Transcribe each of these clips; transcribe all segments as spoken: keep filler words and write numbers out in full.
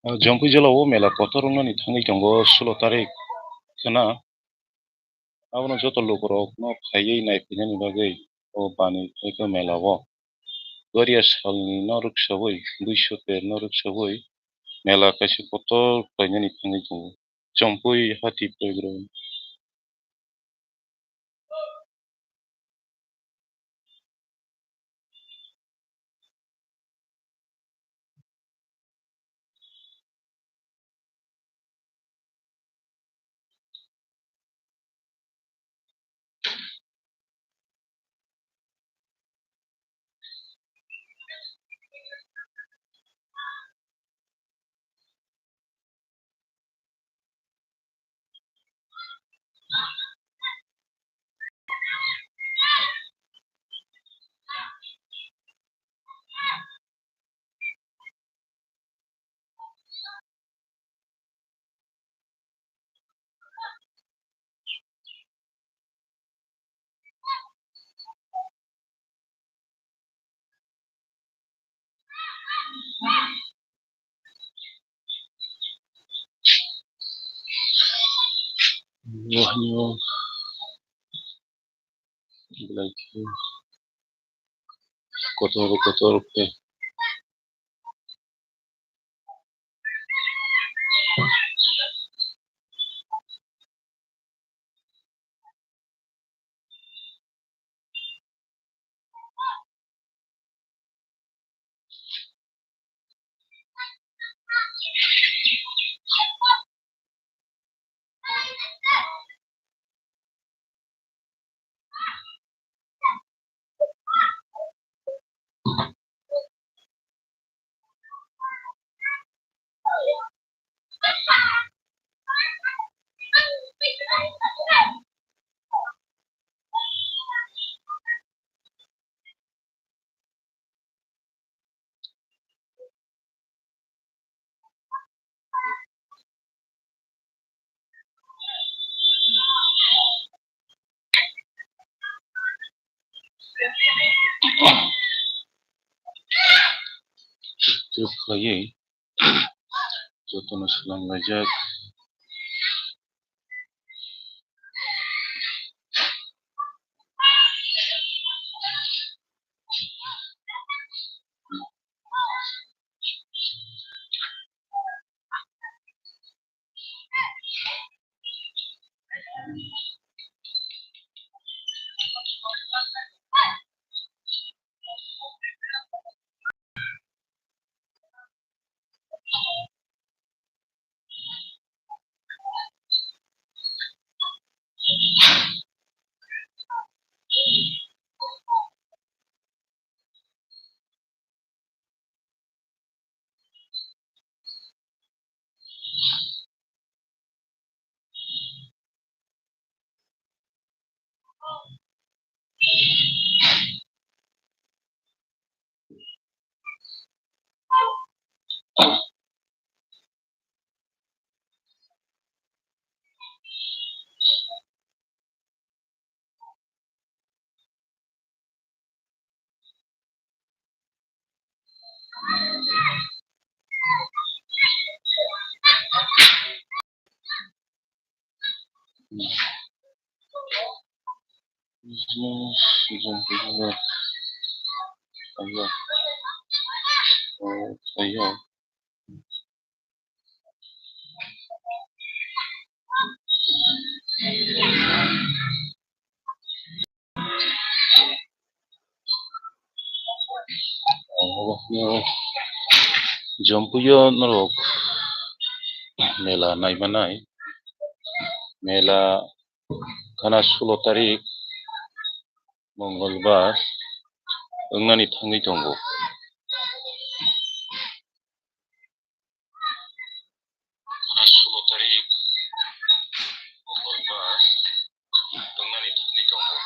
O Jampui jila o mela kotor wngnani thangwi tongo sulo tarik khna. Abono joto lukurokno phaiwi naiphainani bagwi o bani phaikha mela o. Doria salni no rwksawi, duiso ter no rwksawi mela kaisa kotor khlainani thangwi tongo. Jampui hati paibrwi. Wahno belai khe kotor kotor khe. Tip khlaiwi jotono swlang laijak. Ayo. Ayo. Jampui o norok mela naimanai, mela khana sulo tarik Mongolbar wngnani thangwi tongo. Khana sulo tarik Mongolbar wngnani thangwi tongo.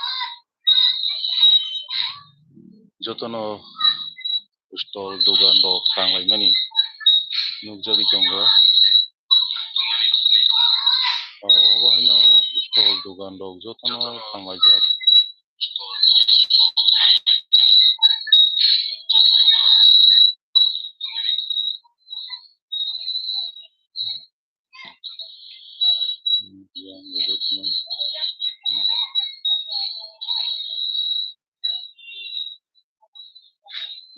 Jotono stall dogan rok tanglaimani nukjagwi tongo. Abo haino stall dogan rok jotono tanglaijak.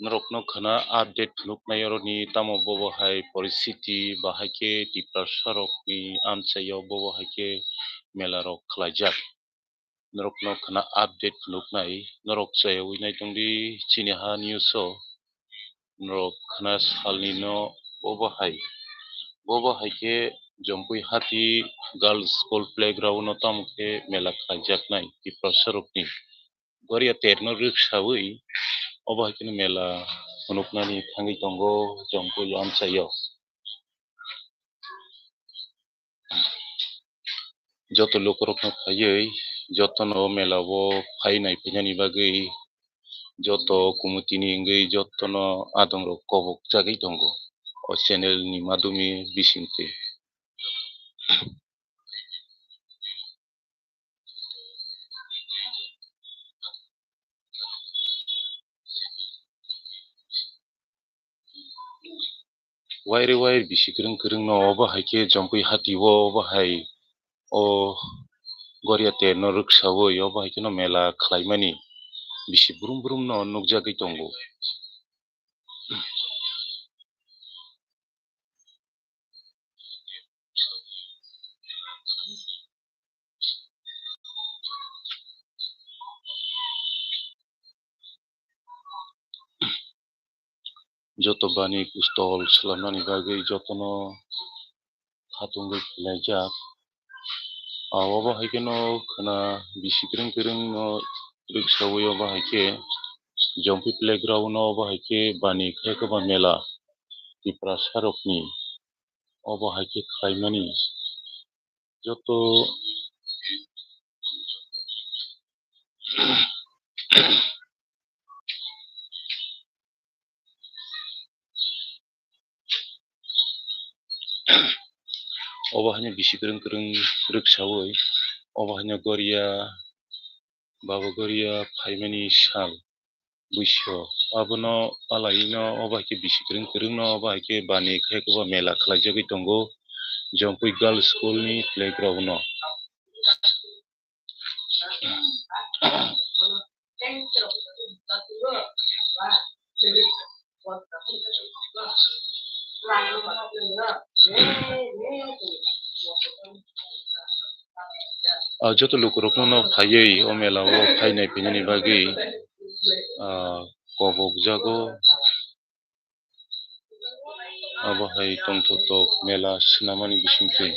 Norokno khwna update phunuknai oroni tamo bobo hai poristiti bahai khe Tiprasa rokni amchaio bobo hai khe mela rok khlaijak. Norokno khwna update phunuknai, norok chayawi naitongdi chini ha news o. Norok khwna salni no bobo hai, bobo hai khe Jompui Hati Girls School Playground no tamo khe mela khlaijaknai Tiprasa rokni. Goria terno rwksawi obo hai kheno mela phunuknani thangwi tongo Jompui amchaio. Joto lukurokno phaiwi jotono o mela o phai naiphainani bagwi joto committee ni wngwi jotono adongrok kobokjagwi tongo o channel ni madhumi bisingtwi. Waire waire bisi kwrwng kwrwng no obo hai khe Jompui Hati o obo hai o Goria terno rwksawi obo hai kheno mela khlaimani bisi brum brum no nukjagwi tongo. Joto bani kustol swlamnani bagwi jotono khatungwi khlaijak. Ah, obo hai kheno khwna bisi kwrwng kwrwng no rwksawi obo hai khe Jompui playground no obo hai khe bani khe kwbang mela Tiprasa rokni obo hai khe khlaimani joto obo haino bisi kwrwng kwrwng rwksawi obo haino Goria Baba Goria phaimani sal buiso abono palaino obo hai khe bisi kwrwng kwrwng no obo hai khe bani khe kwbang mela khlaijagwi tongo Jompui Girls School ni playground no. Ah, joto lukurokno no phaiwi o mela o phai naiphainani bagwi, ah, kobokjago. Abo hai tongthok tok mela swnamani bisingtwi.